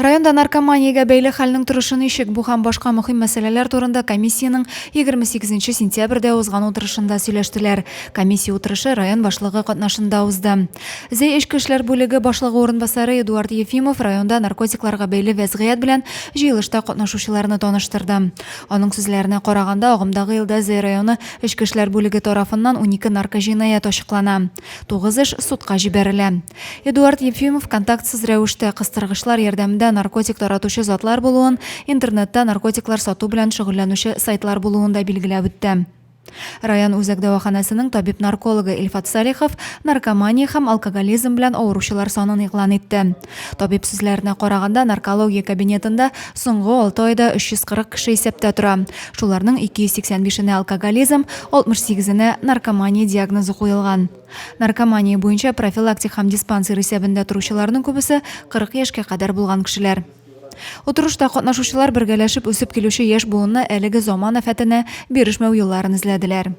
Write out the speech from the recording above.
Районда наркоманиягә бәйле хәлнең торышы ничек? Бу һәм башка мөһим мәсьәләләр турында комиссиянең 28 сентябрьдә узган утырышында сөйләштеләр. Комиссия утырышы район башлыгы катнашында узды. Зәй эчке эшләр бүлеге башлыгы урынбасары Эдуард Ефимов районда наркотикларга бәйле вәзгыять белән җыелышта катнашучыларны таныштырды. Аның сүзләренә караганда, агымдагы елда Зәй районы эчке эшләр бүлеге тарафыннан 12 наркоҗинаять ачыклана. Тугыз эш судка җибәрелә. Эдуард Ефимов контактсыз рәвештә кыстыргычлар ярдәмендә наркотик таратучы затлар булуын, интернетта наркотиклар сату белән шөгыльләнүче сайтлар булуын да билгеләп үтте. Район үзәк дәваханәсенең табиб-наркологы Илфат Салихов наркомания һәм алкоголизм белән авыручылар санын игълан итте. Табиб сүзләренә караганда, наркология кабинетында соңгы алты айда 340 кеше исәптә тора. Шуларның 285-енә алкоголизм, 68-енә наркомания диагнозы куелган. Наркомания буенча профилактик һәм диспансер исәбендә торучыларның күбесе 40 яшькә кадәр булган кешеләр. Утырышта катнашучылар бергәләшеп үсеп килүче яшь буынны әлеге заман афәтенә бирешмәү юлларын эзләделәр.